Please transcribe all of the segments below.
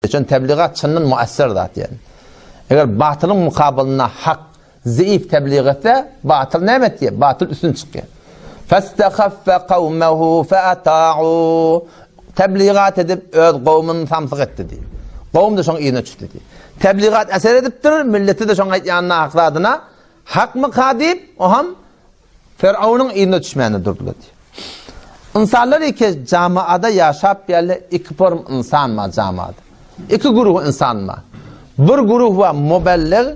Üçin tebligat çyndan muesser zat ýani. Eger batylyň mukabylynda hak zeif teblig etse, batyl näme etýär? Batyl üstün çykýar. Festehaffe kawmehu feata'u. Tebligat edip öz gowumyny samsyk etdi diýip. Gowum da şoň yzyna düşdi diýip. Tebligat eser edipdir, milleti de şoň aýtýanyna hak zadyna hakmyka diýip, oham Firawunyň yzyna düşmände durdular diýip. Ynsanlar iki jamaada ýaşap ýaly iki form ynsan bar jamaada. Iki guruh ynsan bar. Bir guruh bar mubellig,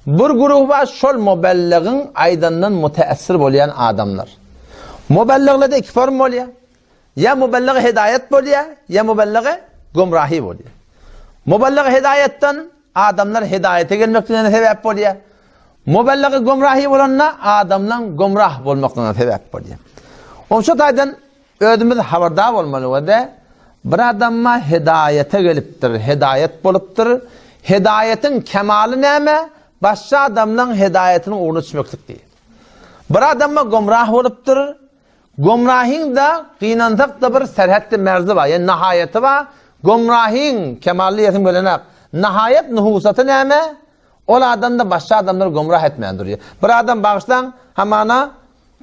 bir guruh bar şol mubelligiň aýdandan muteessir bolýan adamlar. Mubelliglerde iki form bolýar. Ýa mubellige hidaýat bolýar, ýa mubellige gümrahi bolýar. Mubellige hidaýatdan adamlar hidaýata gelmekligine sebäp bolýar. Mubellige gümrahi bolanda adamlaryň gümrah bolmaklygyna sebäp bolýar. Oň şu taýdan özümiz habardar bolmaly we bir adama hidaýata gelipdir, hidaýat bolupdyr. Hidaýatyň kemaly näme? Başga adamlaryň hidaýatynyň ugruna düşmeklik diýip. Bir adama gümrah bolupdyr, Gomrahyň-da, gynansak-da bir serhetli merzi bar, ýagny nahaýaty bar. Gomrahyň, kemally diýesim gelenak, nahaýat nuhusaty näme? Ol adam-da başga adamlary gomrah etmän durýar. Bir adam bagyşlaň, hamana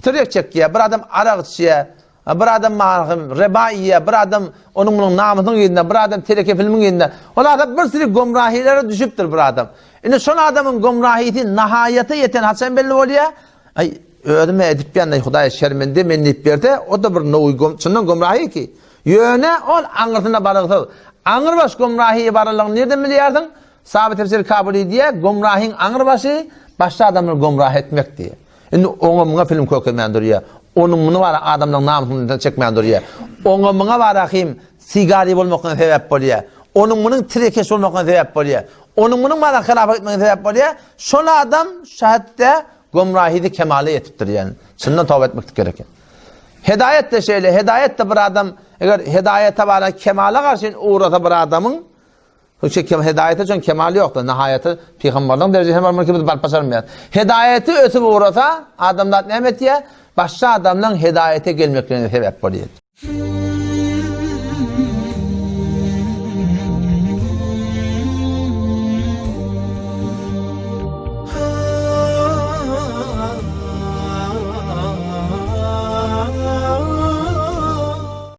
tirýek çekýär, bir adam arak içýär, bir adam reba iýýär, bir adam onuň-munuň namysynyň yzynda, bir adam teleke filmiň yzynda. Ol adam bir sürü gomrahilere düşüpdir bir adam. Indi şol adamyň gomrahysy nahaýata ýeten haçan belli bolýar? Aý, özüm-ä edipýän-aý, Hudaýa şermende men diýip berse, o-da bir nowy gom, çyndan gomrahy ki. Ýöne ol aňyrsyna barygsyz. Aňyrbaş gomrahyýa bararlygyny nirden bilýärsiň? Saby tefsir Kabyly diýýär, gomrahyň aňyrbaşy başga adamlary gomrah etmek diýýär. Indi oňa-muňa film kökezmän durýar. Onuň-muny bara adamlaryň namysyny çekmän durýar. Oňa-muňa bara hym sigary bolmaklygyna sebäp bolýar. Onuň-munuň tirekeş bolmaklygyna sebäp bolýar. Onuň-munuň bara hylafa gitmegine sebäp bolýar. Şol adam şahetde Gomrahydy kemala ýetipdir ýani. Çyndan toba etmeklik gerek. Hedaýat de şeýle, hedaýat da bir adam eger hedaýata bara kemala garşy ugrasa bir adamyň Çünki kem hedaýata üçin kemal ýokdur. Nihaýaty pygamberligiň derejesine barmak biz baryp başarmaýarys. Hedaýaty ötüp ugrasa, adamzat näme etýär? Başga adamlaryň hedaýata gelmeklerine sebäp bolýar.